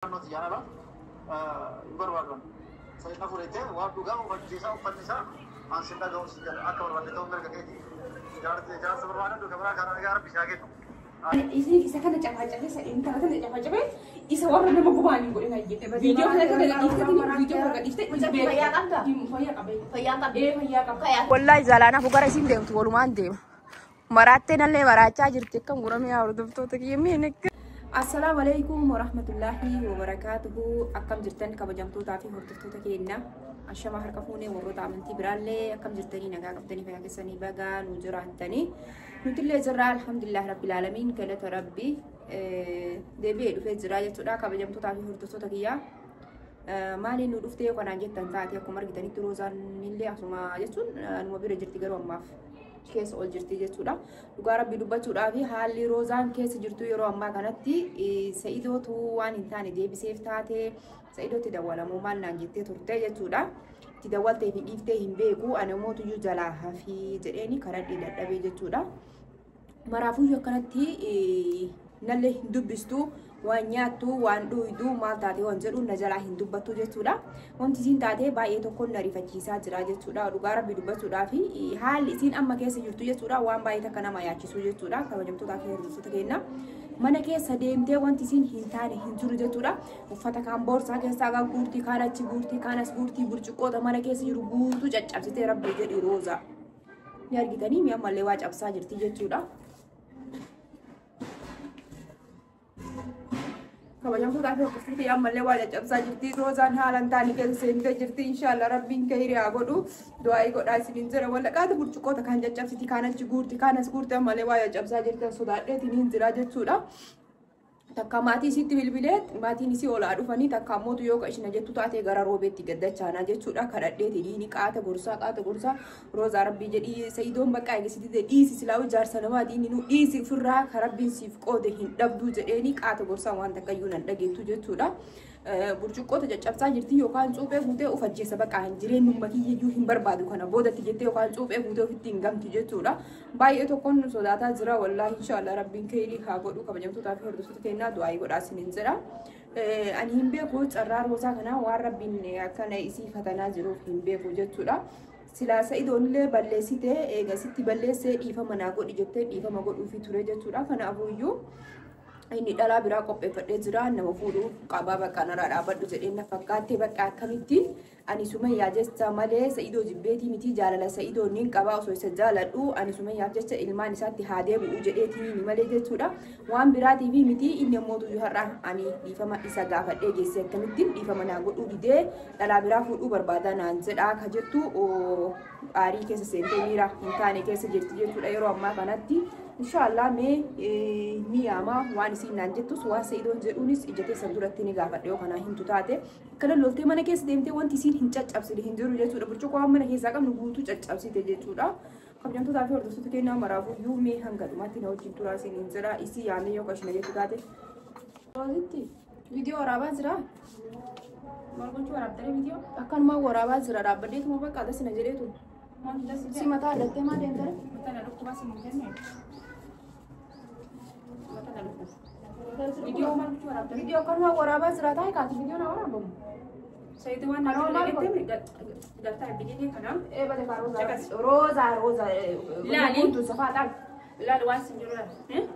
Naannoo xiyyaan ala hin barbaadu. Sa'idna fuudhee waan dhugaa hubachiisaa uffanni isaa an sin dhaga'uun sin jedha akka barbaadde ta'uu mirga keeti. Jaarsa barbaadan duuka biraa karaa nagaa rabbi isaa kennu. Isii isa kana cafacafee isa intala kana cafacafee isa warra nama gubaan hin godhin hayyee. Viidiyoo kana gadi dhiifte, viidiyoo kana gadi dhiifte. Mucattii fayyaa qabdaa? Fayyaa qabee. Fayyaa qabdi. Ee, fayyaa qaba. Wallahi zalaanaaf gara isiin deemtu walumaan deema. Maraattee nallee maraachaa jirti akkam godhamee haa hordoftoota kiyya miin akka. Assalaamu alaikum warahmatullaahi wabarakaatuhu. Akkam jirtan kabajamtootaa fi hordoftoota keenya? Ashamaa, harka fuunee. Warroota amantii biraallee akkam jirtanii? Nagaa qabdanii? Fayyaa keessanii? Bagaa nu jiraattanii. Nutillee jirra, alhamdulillah rabbil aalamiin, galata rabbi. Deebi'ee dhufee jira jechuudha, kabajamtootaa fi hordoftoota kiyyaa. Maaliin nu dhuftee kanaan jettan taate, akkuma argitanitti Roozaan illee asuma jechuun numa bira jirti, garuu ammaaf keessa ol jirti jechuudha. Dhugaa rabbii dubbachuudhaa fi haalli Roozaan keessa jirtu yeroo ammaa kanatti Sa'idootu waan hin taane deebiseef taate. Sa'idootti dawwalamuu maal naan jettee turte jechuudha. Itti dawwaltee fi dhiiftee hin beeku, ani mootuyyuu jalaa hafii jedheeni karadhee dadhabee jechuudha. Maraafuyyuu akkanatti nallee hin dubbistu, waan nyaattu, waan dhugdu, maal taate waan jedhu na jalaa hin dubbattu jechuudha. Wanti isiin taate baay'ee tokkoon na rifachiisaa jira jechuudha. Dhugaa rabbii dubbachuudhaa fi haalli isiin amma keessa jirtu jechuudha waan baay'ee takka nama yaachisu jechuudha. Kabajamtootaa fi hordoftoota keenya. Mana keessa deemtee wanti isiin hin taane hin jiru jechuudha. Uffata kaan boorsaa keessaa kaan guurtii, kaan achi guurtii, kaan as guurtii, burcuqqoota mana keessa jiru guutuu caccabsitee, rabbii jedhi Roozaa. Ni argitanii mi'a ammallee waa cabsaa jirti jechuudha. Kabajamtoota fi hordoftoota, ammallee waa caccabsaa jirti. Roozaan haala hin taane keessa seentee jirti. Inshaallah rabbiin khayrii haa godhu. Du'aayii godhaa isiniin jira. Wallaqaata burcuqqoota kaan caccabsiti, kaan achi guurti, kaan as guurti, ammallee waa caccabsaa jirti. Sodaadheetiin hin jira jechuudha. Takka maatii isiitti bilbilee maatiin isii olaa dhufanii, takka ammootu yoo ishina jettu taate gara roobeetti gaddachaanaa jechuudha. Kadhadheetiin ni qaata gorsaa, qaata gorsaa, Roozaa rabbii jedhii, Sa'idoon bakka eegisitee dhiisi, silaa jaarsa namaatii inni nu dhiisi ofirraa, ka rabbiin siif qoode hin dhabduu jedheeni qaata gorsaa, waan takka iyyuu nan dhageettu jechuudha. Burcuqqoota caccabsaa jirti, yookaan cuuphee guutee of ajjeesa, bakka hin jireenyummaa kiyyayyuu hin barbaadu kana boodatti jettee yookaan cuuphee guutee ofitti hin gamtu jechuudha. Baay'ee tokkoon sodaataa jira wallaahi, inshaallah rabbiin khayrii haa godhu. Kabajamtootaa fi hordoftoota keenyaa, du'aayii godhaa isiniin jedha. Ani hin beeku, carraa Roozaa kanaa waan rabbiin akkana isii fatanaa jiruuf hin beeku jechuudha. Silaa Sa'idoon illee balleessitee eegasitti balleessee dhiifama naa godhi jettee dhiifama godhuufi ture jechuudha. Kanaafuyyuu inni dhalaa biraa qopheeffadhee jira, nama fuudhuu qabaa, bakka narraa dhaabbadhu jedhee na fakkaatte. Bakka akkamittiin ani Sumayyaa jecha malee Sa'idoo jibbeetii miti, jaalala Sa'idoo nin qabaa, osoo isa jaaladhu ani Sumayyaaf jecha ilmaan isaatti haa deebi'u jedheetii ni malee jechuudha. Waan biraatiif miti. Inni ammoo tuyyuu har'a ani dhiifama isa gaafadhee geesse akkamittiin dhiifama naa godhuu didee dhalaa biraa fuudhuu barbaada naan jedhaa ka jettu aarii keessa seentee miira hin taane keessa jirti jechuudha yeroo ammaa kanatti. Inshaallah mee ni yaama, waan isiin naan jettus waan Sa'idoon jedhuunis ija teessan duratti ni gaafadhe. Yoo kanaa hintu taate akkana loltee mana keessa deemtee wanti isiin hin caccabsine hin jiru jechuudha. Burcuqqoo waan mana keessaa qabnu guutuu caccabsite jechuudha. Kabajamtootaa fi hordoftoota keenyaa, maraafuyyuu mee hanga dhumaatti na wajjin turaa isiniin jedha. Isii yaamee yoo qashina jettu taate. Roozitti viidiyoo waraabaa jira. Maal gochuu waraabdanii viidiyoo? Akkanumaa waraabaa jira, dhaabbadheetuma bakka adas na jedheetu. Maal das? Si mataa addattee maal deemtare? Mataa na dhukkuba si hin jenne. Mataa na dhukkuba. Viidiyoo maal gochuu waraabdanii? Viidiyoo akkanumaa waraabaa jira, taa'e kaati viidiyoo na waraabamu. Sa'idu waan Anoo maal na galtaa bidilee kanaa. Ee, bale kaa Roozaa. Caqas. Roozaa, Roozaa. Laali. Lubbuun tun safaa dhaal. Ilaali waan sin jiru laali.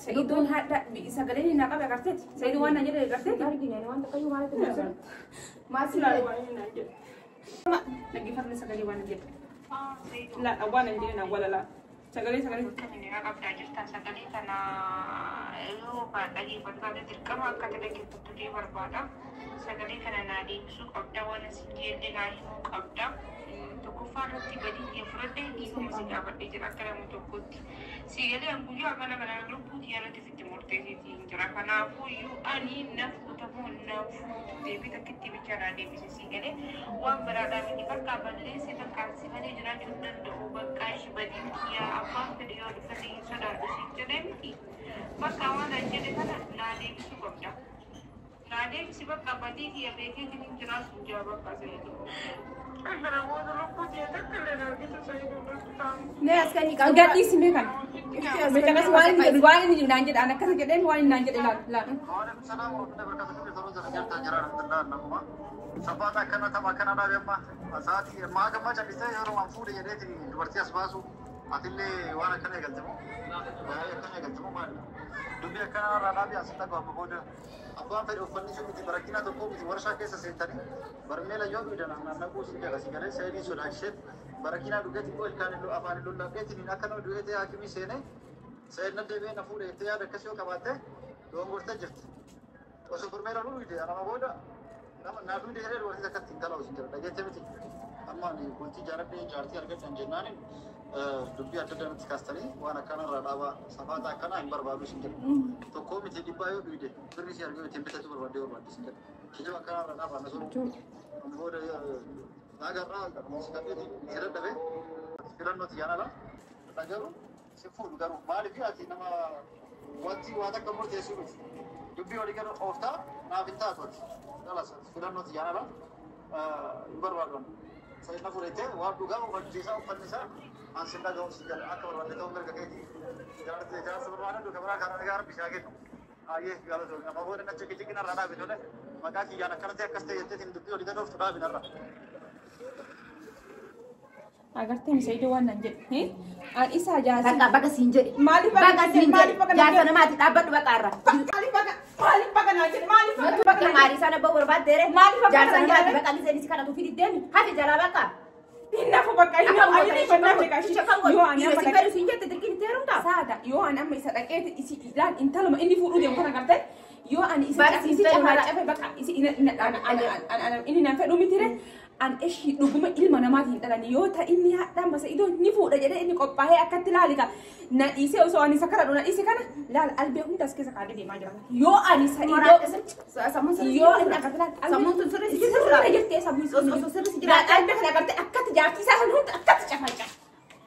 Sa'idoon haadha sagalee inni naa qabe agarteeti. Sa'idoon waan na jedhe agarteeti. Argine waan takka iyyuu maalitti hin maal si Ilaali waan inni naan jedhe. Dhaggeeffatni sagalee waan na jedhe. Laal waan hin jedhe na walala. Sagalee sagalee. Qabdaa jirta sagalee kana yoo dhaggeeffatu taate, dirqama akka ati dhaggeeffattu illee barbaada. Sagalee kana naa deebisuu qabda, waan isin jeelle naa himuu qabda. Tokkoffaa irratti badii kee fudhadhee dhiifama si gaafadhee jira akka nama tokkotti. Si galee an guyyaa kana kana lubbuu kiyya irratti sitti murteessitii hin jira. Kanaafuu iyyuu ani na fuutamoo na fuutu, deebii takkitti bicha naa deebise. Si galee waan biraadhaa miti, bakka balleesse bakka si malee jiraachuu hin danda'u, bakka ishii badiin kiyya abbaan fedhe yoo dhufate hin sodaadhu siin jedhee miti. Bakka waan an jedhe kana naa deebisuu qabda. Naa deebisi, bakka badii kiyya beekeetiin hin jiraatu hin jira bakka Sa'idu. Kana booda lubbuu ta'e takka illee na argite Saayidoo natti ta'an. Nee as kan qabu. Gadhiisi mee kana. Meeshaa waan inni jedhu waan inni naan jedhe an akkasa jedheen waan inni naan jedhe laal laal. Waalaikum salaam warahmatullahi wabarakatuh. Yeroo jala jirta jira alhamdulillah namuma. Sabaata akkana tapha akkana dhaabe amma sa'aatii maa gammaa callisee yeroo waan fuudhe jedheeti dubartii as baasu atillee waan akkana eegalte moo baay'ee akkana eegalte moo maali? Dubbii akkana irraa dhaabe asitti dhagu amma booda abbaan fedhe uffanni sun miti barakkina tokko miti warshaa keessa seentanii barmeela yoo dhudan naannaquu si jala si galee seedii sodaachisee barakkinaa dhugee xiqqoo ilkaan afaan lollabbeetiin akka nama du'ee ta'e hakimii seenee seenna deebi'ee na fuudhe jettee yaada akkasii yoo qabaatte dogongortee jirti. Osoo barmeela nu dhugde nama booda nama naa dhugde jedhee dubartii takkatti hin galaa jira dhageette miti. Amma ani bultii jaaladhee jaartii argadhan jennaaniin dubbii adda addaa natti kaastanii waan akkana irraa dhaabaa safaata akkanaa hin barbaadu sin jedha. Tokkoo miti dhibbaa yoo dhugde birri si argee ittiin bitachuu barbaadde barbaadde sin jedha. Kijiba akkanaa irraa dhaabaa na sunu booda naagarraa si qabdeeti si dadhabee filannoo xiyyaan ala garuu si fuudhu garuu maaliif ati nama wanti waan akka murteessuu miti. Dubbii walii gara ooftaa naaf hin taatu ati. Galas filannoo xiyyaan ala hin barbaadu. Sa'ina fuudhee waan dhugaa uffachiisaa uffanni isaa an sin dhaga'u si jala akka barbaadde ta'uu mirga keetii. Jaarsa barbaadadhu kabiraa karaa dhagaa rabbi isaa kennu. Ayyee galatoomi amma booda na ciqiciqina irraa dhaabi tole maqaa kiyyaan akkanatti akkas ta'e jetteetiin dubbii walii gad ooftu dhaabi narra. Agartee Saayidoo waan naan jedhe. An isa jaarsa. Bakka bakka siin jedhe. Maaliif Bakka siin maaliif jedhe. bakka naan Jaarsa jedhe? namaati dhaabbadhu bakka irra. Maaliif bakka maaliif bakka naan jedhe? Maaliif bakka Bakka maarii sana bahu barbaaddeere. Maaliif akka Jaarsa kana namaati jedhe? bakka giseen si kadhatu fi diddeemi. Hafi jalaa bakka. Hin nafu bakka hin nafu ani ni bannaaf jeqa yoo ani amma Si fedhu siin jette dirqiin itti heerumtaa? Saada yoo ani amma isa dhaqeeti isi ilaal intaluma inni fuudhuu deemu kana gartee yoo ani isa Bakka isi siin fedhu mara. cafaa cafe bakka isi inni naan fedhu miti re an ishii dhuguma ilma namaatiin dhalani yoo ta inni hadhaa masa idoo ni fuudha jedhee inni qophaa'ee akkatti laali ka na dhiisee osoo ani isa kadhadhu na dhiise kana laal albee hunda as keessa kaadee deemaa jira yoo ani isa idoo Sammuun sirrii yoo inni akkatti laal Sammuun sun sirrii si sirrii jirti sammuun sun Osoo sirrii si jiraata jiraate. albee kana agartee akkatti jaartii isaa san hunda akkatti cafaa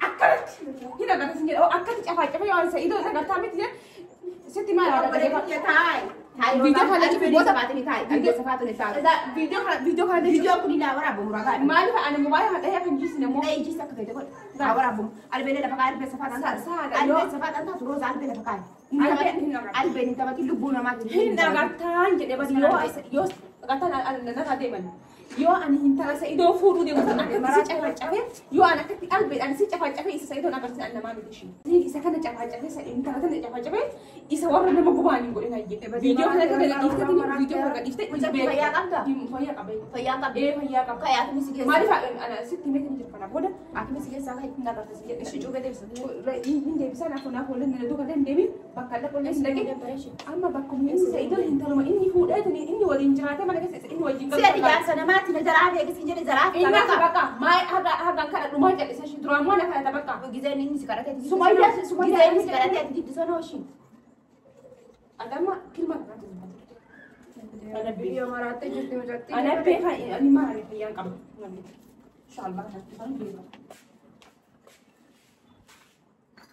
akkanatti hin agarta sin jedha akkatti cafaa cafa yoo ani isa idoo isa agartaa miti jedhe sitti maal yaada Viidiyoo kana gosa baatanii taa'i. Viidiyoo safaatu ni taa'i. viidiyoo kana viidiyoo kana Viidiyoo kun ilaa waraabamu ragaadha. maaliif ani mobaayila kana dhahee kan jiisine moo Dhahee jiisa akka fedhe godha. Haa waraabamu. Albeen lafa kaa'e albeen safaa taatu. Saada Albeen safaa taatu rooza albeen lafa kaa'e. Albeen hin agartu. Albeen hin taphatin lubbuu namaatiin. Hin agartaan jedhe bas yoo yoo agartaan narraa deeman yoo ani hin tala Sa'idoo fuudhuu deemu san akkatti si cafacafee yoo ani akkatti albeedhaan si cafacafee isa Sa'idoon agarsiisan an namaa miti ishii. Isa kana cafacafee intala tana cafacafee isa warra nama gubaan hin godhin hayyee. Viidiyoo kana gadi dhiifteetiin viidiyoo kana gadi dhiiftee. Mucatti fayyaa qabdaa? Fayyaa qabee. Fayyaa qabdi. Ee fayyaa qaba. Fayyaa akkamii si geessa? Maaliif ana sitti himeetiin jira kana booda Akkamii si geessaa ka'i? hin agarsiisu jedhe. Ishii cuubee deebisa. Hin deebisaa naaf naaf waliin na duuka hin deemin bakka illee qollee hin dhaqin. Amma bakka inni Sa'idoo hintaluma inni fuudhee inni waliin jiraatee mana keessa inni wajjin Si ati jaarsa namaatti na jalaa feegi si jedhe jalaa Inni akka bakka maal haga haga kana dhumaa jedhe isa duraan waan kana bakka. Gizeen inni si kadhatee Sumayyaa Sumayyaa Gizeen inni si kadhatee ati diddi sana hoshi. Adama kilma kanatti dubbatu. Viidiyoo maraattee jirti mucatti. Ana beeka ani maal fayyaan qaba. Inshallah kan beeka.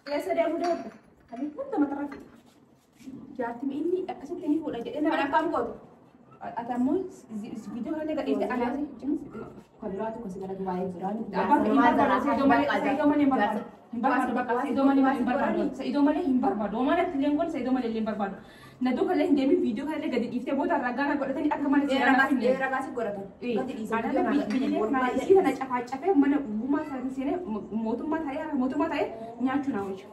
Keessa deemuu deemta. Ani hunda matarraa fixa. Jaartiin inni akkasitti ni fuudha jedhee Kan nama akkam gootu? Ati ammoo viidiyoo kana gadhiifte ana Kan biraa tokko si gara waa'ee jira. Abbaan hin barbaadu Sa'idoo malee Sa'idoo malee hin barbaadu. Hin barbaadu bakka Sa'idoo malee hin barbaadu. Sa'idoo malee hin barbaadu. Manatti illee kun Sa'idoo malee illee hin barbaadu. Na duuka illee hin deemin viidiyoo kana illee gadi dhiiftee booda ragaa godhatanii akka mana seeraa naaf hin deemin. Ragaa si godhatan. Gadi dhiisee Ana biyya kana isii kana cafaacafee mana uumaa isaatiin seenee mootummaa ta'ee mootummaa ta'ee nyaachuu naa hojii.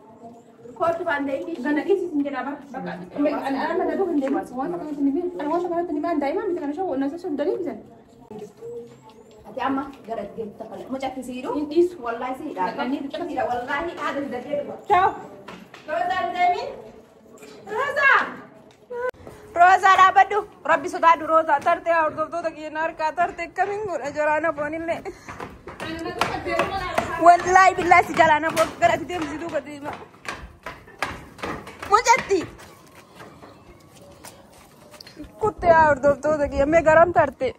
Kootu waan deemni. Gana dhiisis hin jedhaa bara. Bakka ana ana duuka hin deemin. Wanta kanatti ni ana wanta kanatti ni maan daa'imaa miti kana shawwa na sassu dalii bisan. Ati amma gara deemta kana. Mucatti si hidhu. Hin dhiisu. Wallaahi si hidha. Si hidha. Wallaahi haadha si dadee dhuga. Ciao. Roozaa hin deemin. Roozaa. Roozaa dhaabbadhu. Rabbi sodaadhu Roozaa. Tartee hordoftoota keenya harkaa tarte akkamiin godha jaraana foonillee. Wallaahi billaahi si jalaana foon gara ati deemsi duuba deema. Mucatti. Kuttee hordoftoota kiyya mee garam tarte.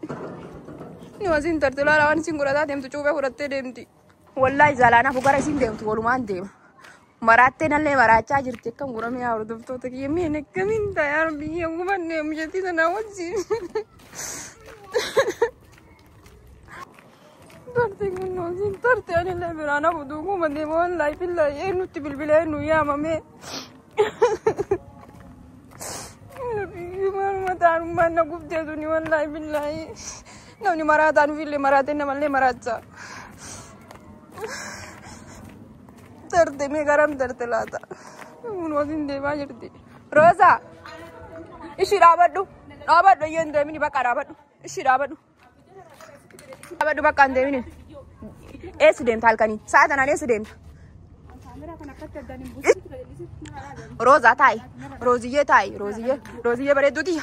Ni wasiin tarte laala waan isin godhataa deemtu cuubee fudhattee deemti. Wallaahi jalaanaaf gara isin deemtu walumaan deema. Maraattee nallee maraachaa jirti akkam godhamee hordoftoota kiyya miin akkamiin ta'e biyya gubanne mucattii sanaa wajjin. Tarte kun noosiin tarte anillee biraan hafu duukuma deema wallaahi billaahi eenyutti bilbilee eenyu yaamame. Maaluma taanummaan na gubdee tuni wallaahi billaahi. Namni maraataa nuufillee maraatee namallee maraacha. Tarte mee garam tarte laata? Noosiin deemaa jirti. Roosaa! Ishii dhaabadhu. Dhaabadhu iyyee hin deemini bakka dhaabadhu. Ishii dhaabadhu. Dhaabadhu bakka hin deemini. Eessa deemta halkanii? Sa'a tanaan eessa deemta? Roozaa taa'i. Rooziyyee taa'i. Rooziyyee. Rooziyyee bareedduuti.